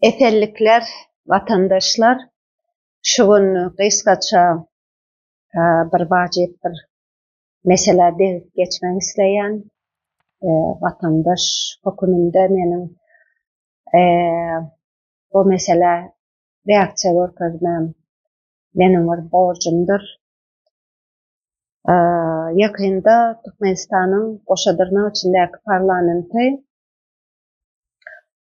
Esenlikler watandaşlar şu gün gysgaça bir wajyp bir meselä degip geçmek isleýän. Watandaş höküminde meniň bu meselä reaksiýa görkezmem meniň bir borjumdyr. Ýakynda Türkmenistanyň goşa dyrnak içindäki parlamenti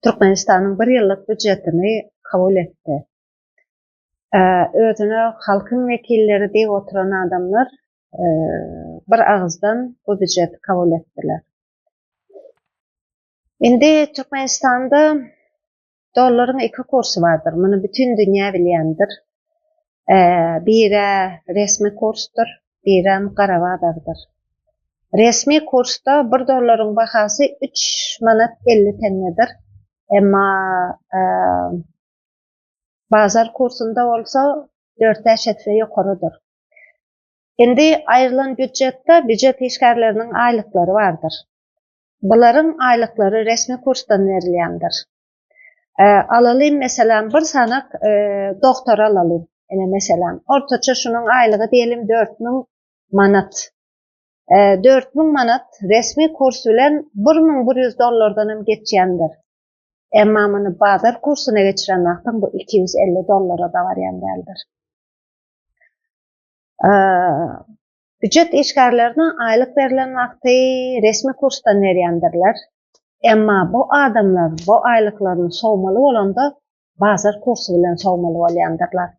Türkmenistanyň bir ýyllyk býujetini kabul etdi. Özüne halkyň wekilleri diýip oturan adamlar bir agyzdan bu býujeti kabul etdiler. Indi Türkmenistanda Dollaryň iki kursy bardyr. Muny bütin dünýä bilýändir. Birä resmi kursdyr, birem gara bazardyr. Resmi kursda bir dollaryň bahasy üç manat 50 teňňedir. Emma bazar kursunda bolsa dört-bäş esse ýokarydyr. Indi aýrylan býujetde býujet işgärleriniň aýlyklary bardyr. Bularyň aýlyklary resmi kursdan berilýändir. Alalyň meselem bir sanak dogtor alalyň. Ine meselem ortaça şunuň aýlygy diýelim 4000 manat. 4000 manat resmi kurs bilen 1100 dollardan hem geçýändir. Emma muny bazar kursuna geçiren wagtyň bu 250 dollara da barýan däldir. Býujet işgärlerine aýlyk berlen wagty resmi kursdan berýändirler. Emma bu adamlar bu aýlyklaryny sowmaly bolanda bazar kursy bilen sowmaly bolýandyrlar.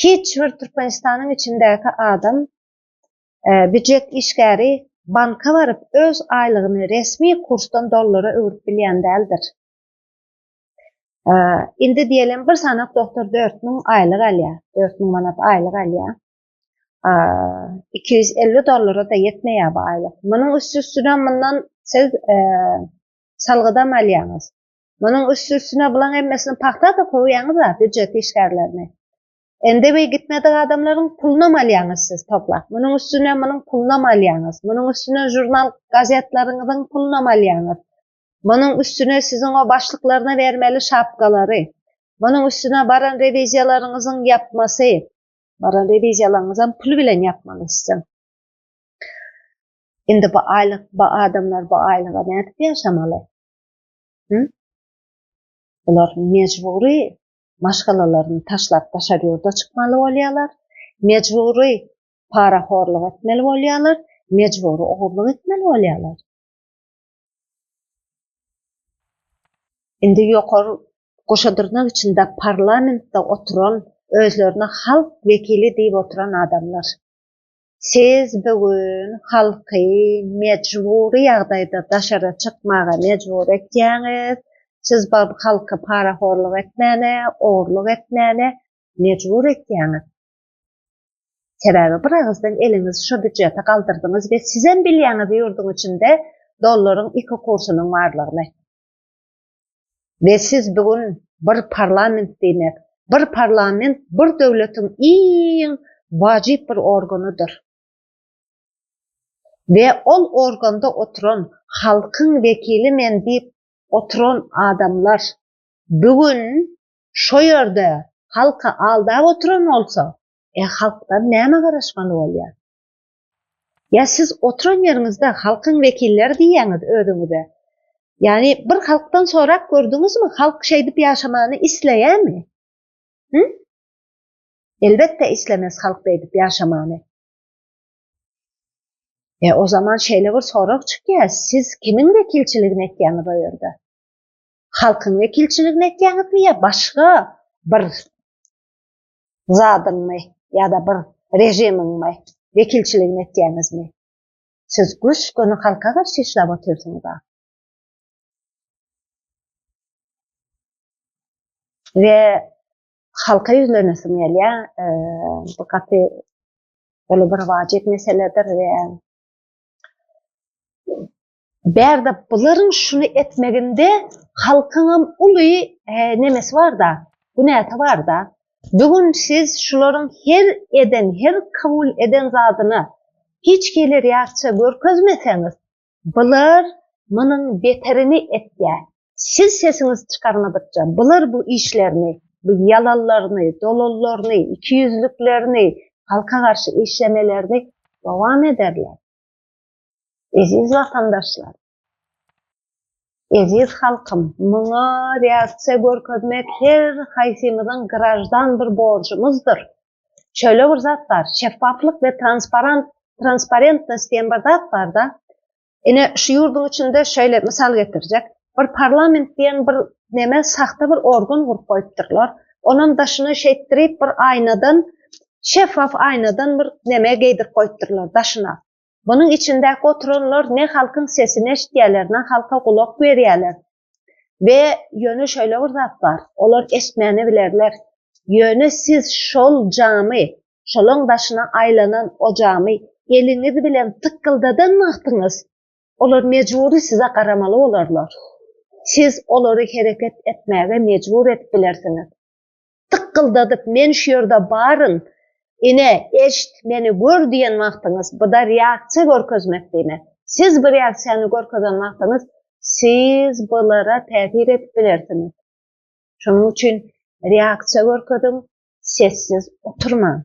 Hiç bir Türkmenistanyň içindäki adam býujet işgäri banka baryp öz aýlygyny resmi kursdan dollara öwrüp bilýän däldir. Indi diýelim bir sanak dogtor 4000 aýlyk alýar, 4000 manat aýlyk alýar. 250 dollara-da ýetmeýär bu aýlyk. Munuň üsti-üstüne mundan siz salgydam alýaňyz. Munuň üsti-üstüne bulaň hemmesini pagta-da kowýaňyz-a býujet işgärlerini. Indi we gitmedik adamlaryň pulunam alýaňyz siz toplap. Munuň üstüne munuň pulunam alýaňyz. Munuň üstüne žurnal, gazetleriňiziň pulunam alýaňyz. Munuň üstüne siziň o başlyklaryna bermeli şapkalary. Munuň üstüne baran rewiziýalaryňyzyň ýapmasy. Baran rewiziýalaryňyzam pul bilen ýapmaly siziň. Indi bu aýlyk, bu adamlar bu aýlyga nädip ýaşamaly? Hı? Bular mejbury maşgalalaryny taşlap daşary ýurda çykmaly bolýarlar. Mejbury parahorluk etmeli bolýarlar, mejbury ogurlyk etmeli bolýarlar. Indi ýokary goşa dyrnak içinde parlamentde oturan özlerine halk wekili diýip oturan adamlar. Siz bu gün halky mejbury ýagdaýda daşara çykmaga mejbur etýäňiz, siz bu halky parahorluk etmäne, ogurlyk etmäne mejbur etýäňiz. Sebäbi bir agyzdan eliňizi şo býujete galdyrdyňyz we sizem bilýäňiz ýurduň içinde dollaryň iki kursunyň barlygyny. We siz bu gün bir parlament diýmek, bir parlament bir döwletiň iň wajyp bir organydyr. We ol organda oturan halkyň wekili men diýip oturan adamlar bu gün şo ýerde halky aldap oturan bolsa, e halkdan näme garaşmaly bolýar? Ýa siz oturan ýeriňizde halkyň wekilleri diýýäňiz özüňize. Ýagny bir halkdan sorap gördüňizmi, halk şeýdip ýaşamany isleýärmi? Hü? Elbetde islemez halk beýdip ýaşamany. E o zaman şeýle bir sorag çykýar, siz kimiň wekilçiligini etýäňiz o ýerde? Halkyň wekilçiligini etýäňizmi ýa başga bir zadyňmy ýa-da bir režimiňmi wekilçiligini etýäňizmi? Siz gös-göni halka garşy işläp otyrsyňyz-a. We halka ýüzlenesim gelýär. Bu gaty uly bir wajyp meseledir we Bärde bularyň şuny etmeginde halkyňam uly nemesi barda, günäsi barda. Bu gün siz şularyň her eden, her kabul eden zadyna hiç hili reaksiýa görkezmeseňiz, bular munuň beterini etýär. Siz sesiňizi çykarmadykça, bular bu işlerini, bu ýalanlaryny, dolanlaryny, ikiýüzlüklerini, halka garşy işlemelerini dowam ederler. Eziz watandaşlar! Eziz halkym, muňa reaksiýa görkezmek her haýsymyzyň graždan bir borjumyzdyr. Şöyle bir zat bar, şeffaflyk we transparant, transparentnost diýen bir zat bar-da. Ine, şu ýurduň içinde şeýle mysal getirjek. Bir parlament diýen bir neme sahta bir organ gurup goýupdyrlar. Onam daşyna şeýtdirip bir aýnadan, şeffaf aýnadan bir neme geýdirip goýupdyrlar daşyna. Munuň içindäki oturanlar ne halkyň sesini eşitýärler, ne halka gulak berýärler. We ýöne şeýle bir zat bar, olar eşitmäni bilerler. Ýöne siz şol jamy, şolaň daşyna aýlanan o jamy eliňiz bilen tykgyldadan wagtyňyz, olar mejbury size garamaly bolarlar. Siz olary hereket etmäge mejbur edip bilersiňiz. Tykgyldadyp men şu ýerde baryn, ine, eşit, meni gör diýen wagtyňyz, bu-da reaksiýa görkezmek diýmek. Siz bu reaksiýany görkezen wagtyňyz, siz bulara täsir edip bilersiňiz. Şonuň üçin reaksiýa görkeziň, sessiz oturmaň.